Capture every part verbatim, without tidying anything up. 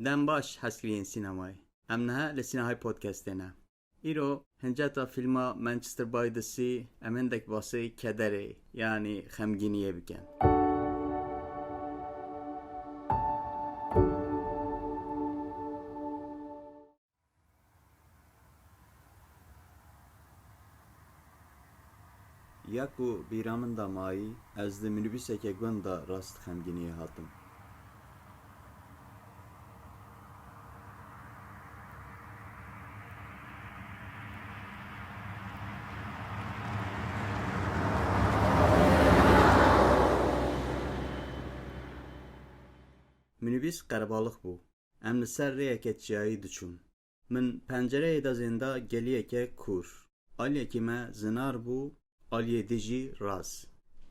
Dem baş hezkiriyên sînemayê. Em niha li Sînehayî Podcastê ne. Îro hinceta fîlma Manchester by the Sea em hindek basê kederê, yanî xemgîniyê bikin. Ya ku bîra min de mayî, ez di minîbuseke gund de rast xemgîniyê hatim. Minîbus qerebalix bû. Em li ser rêyeke çiyayî diçûn. Min pencereyê de zênda geliyeke kûr. Aliyekî me zinar bû, aliyê din jî raz.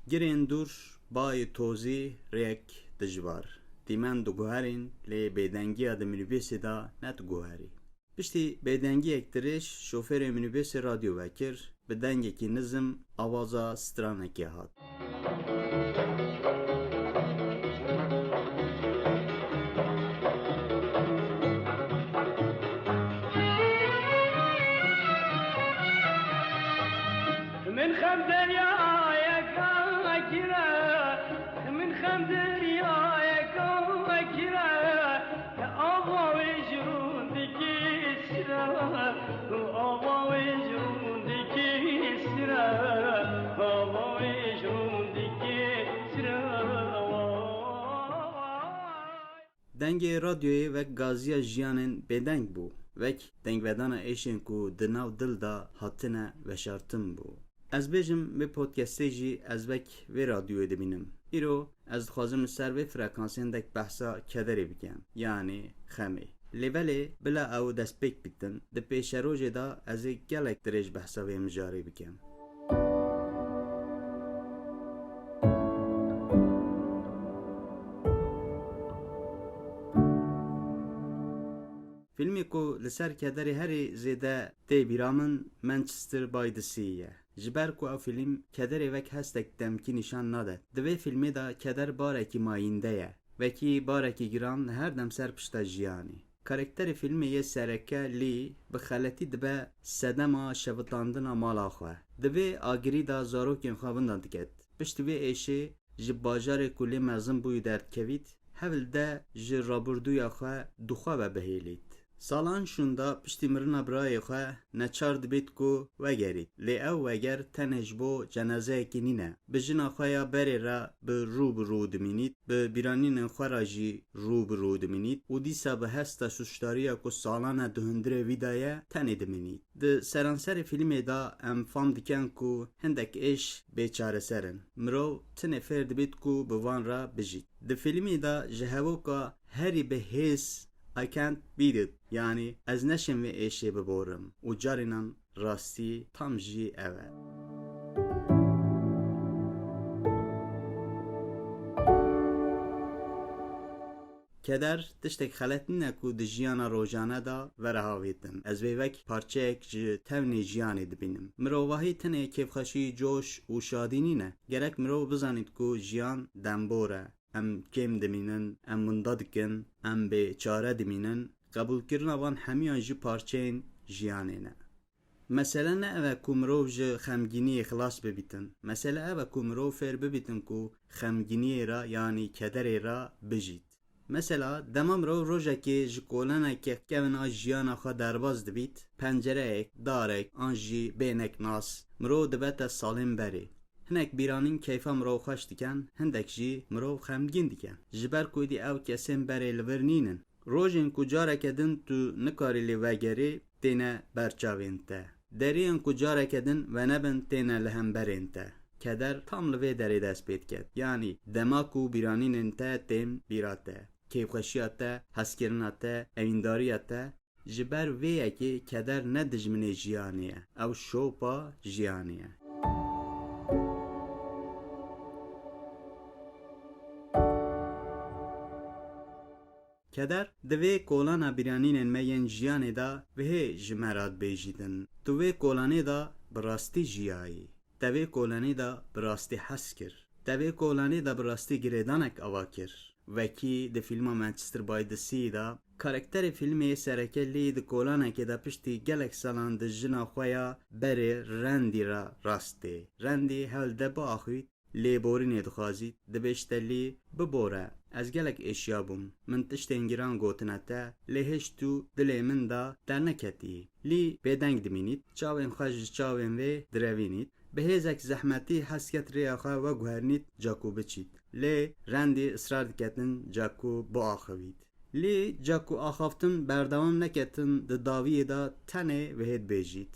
Girên dûr, bayê tozî, rêyek dijwar. Dîmen diguherîn, lê bêdengiya di minîbusê de nediguherî. Piştî bêdengiyek dirêj, şofêrê minîbusê radyo vekir, bi dengekî nizm awaza stranekê hat. Min xem deryayeka kire, min xem deryayeka kire, ava wê ji rûn dikî sire, ava wê ji rûn dikî sire, ava wê ji rûn dikî sire. Dengê radyoyê wek gaziya jiyanên bêdeng bû, wek dengvedana êşên ku di nav dil de hatine veşartin bû. Ez bêjim, vê podcastê jî ez wek vê radyoyê dibînim. Îro ez dixwazim li ser vê frekansê hindek behsa kederê bikim, yanî xemê. Lê belê bila ew destpêk bîtin, di pêşerojê de ez ê gelek dirêj behsa vê mijarê bikim. Fîlmê ku li ser kederê herî zêde tê bîra min Manchester by the Sea ye. Ji ber ku ew fîlm kederê wek hestek demkî nîşan nade. Di vê fîlmê de keder barekî mayînde ye. Wekî barekî giran li her dem ser pişta jiyanê. Karakterê fîlmê yê sereke Lee bi xeletî dibe sedema şevitandina mala xwe. Di vê agirî de zarokên xwe winda diket. Piştî vê êşê ji bajarê ku lê mezin bûyî derdikevît, hewl de ji rabirdûya xwe dû xwe ve bihêlît. Salan şûnda piştî mirina birayê xwe neçar dibît ku wegerît. Lê ew weger tenê ji bo cenazeyekê nîne. Bi jina xwe ya berê re bi rû bi rû dimînît, bi bîranînên xwe re jî rû bi rû dimînît û dîsa bi hesta sûcdariya ku salane di hundirê wî de ye, tenê dimînît. Di seranserê fîlmê de em fam dikin ku hindek êş bêçareser in. Mirov tinê fêr dibît ku bi van re bijît. Di fîlmê de ji hevoka herî bi hêz "I can't beat it", yanî "Ez neşim vê êşê biborim" û carînan rastî tam jî ev e. Keder tiştek xelet nîne ku di jiyana rojane de were havêtin. Ez vê wek parçeyek ji tewnê jiyanê dibînim. Mirovahî tenê kêfxweşî, coş û şadî nîne. Gerek mirov bizanît ku jiyan dembor e. Em kêm dimînin, em winda dikin, em bê çare dimînin. Qebûlkirina van hemiyan jî parçeyên jiyanê ne. Mesele ne ev e ku mirov ji xemgîniyê xilas bibîtin. Mesele ev e ku mirov fêr bibîtin ku xemgîniyê re, yanî kederê re bijît. Mesela, dema mirov rojekê ji kolaneke kevin a jiyana xwe derbas dibît, pencereyek, darek an jî bênek nas, mirov dibete salên berê. Hinek bîranîn keyfa mirov xweş dikin, hindek jî mirov xemgîn dikin. Ji ber ku êdî ew kesên berê li vir nînin. Rojên ku careke din tu nikarî lê vegerî, têne ber çavên te. Deriyên ku careke din venebin, têne li hemberên te. Keder tam li vê derê dest pê diket. Yanî dema ku bîranînên te tên bîra te, kêfxweşiya te, hezkirina te, evîndariya te, ji ber vê yekê keder ne dijminê jiyanê ye. Ew şopa jiyanê ye. Keder, di vê kolana bîranînên me yên jiyanê de bihê ji me re dibêjîtin. Tu vê kolanê de bi rastî jiyayî. Te vê kolanê de bi rastî hez kir. Te vê kolanê de bi rastî girêdanek ava kir. Wekî di fîlma Manchester by the Sea de Karakterê fîlmê sereke Lî di kolanekê de piştî gelek salan di jina xwe ya berê Rendî re rast tê. Rendî hewl de biaxivît, lêborînê dixwazît, dibêjte Lî, bibore, ez gelek êşiya bûm. Min tiştên giran gotine te, lê hêj tu dilê min de derneketiyî. Lî bêdeng dimînît, çavên xwe ji çavên wê direvînît. Bi hêzek zehmetî hez ket rêya xwe veguherinît, Caku biçît. Lê Rendî israr diketin Caku biaxivît. Lî Caku axaftin berdewam neketin, di dawiyê de tenê wê hê dibêjît,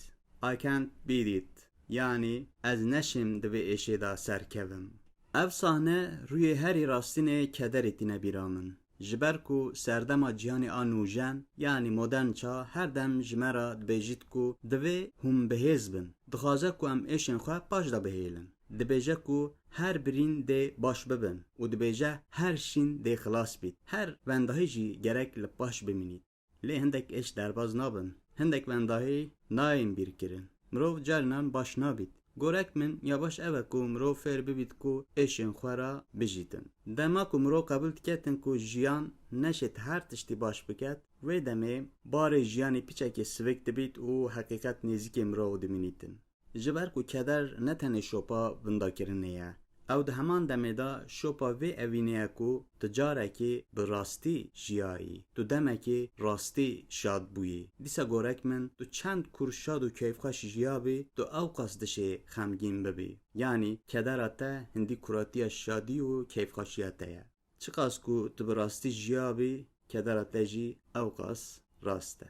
I can't beat it. Yanî ez neşêm di vê êşê de serkevim. Ev sahne rûyê herî rastînê kederê tîne bîra min. Ji ber ku serdema cîhanê a nûjen, yanî modern çax, her dem ji me re dibêjît ku divê hûn bihêz bin. Dixwaze ku em êşên xwe paş de bihêlin. Dibêje ku her birîn dê baş bibin û dibêje her şîn dê xilas bît. Her wendahî jî gerek li paş bimînît. Lê hindek êş derbas nabin. Hindek wendahî nayên bîrkirin. Mirov carinan baş nabît. Gorek min ya baş ev e ku mirov fêr bibît ku êşên xwe re bijîtin. Dema ku mirov qebûl diketin ku jiyan neşêt her tiştî baş biket, wê demê barê jiyanê piçekê sivik dibît û heqîqet nêzîkê mirov dimînîtin. Ji ber ku keder ne tenê şopa windakirinê ye. Ew di heman demê de şopa vê evînê ye ku tu carekê bi rastî jiyayî, tu demekê rastî şad bûyî. Dîsa gorek min, tu çend kur şad û keyfxweş jiyabî, tu ewqas dişê xemgîn bibî. Yanî kedera te hindî kuratiya şadî û keyfxweşiya te ye. Çiqas ku tu bi rastî jiyabî, kedera te jî ewqas rast e.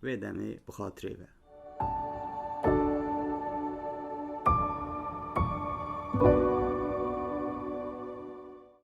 Vê demê bi xatirê ve.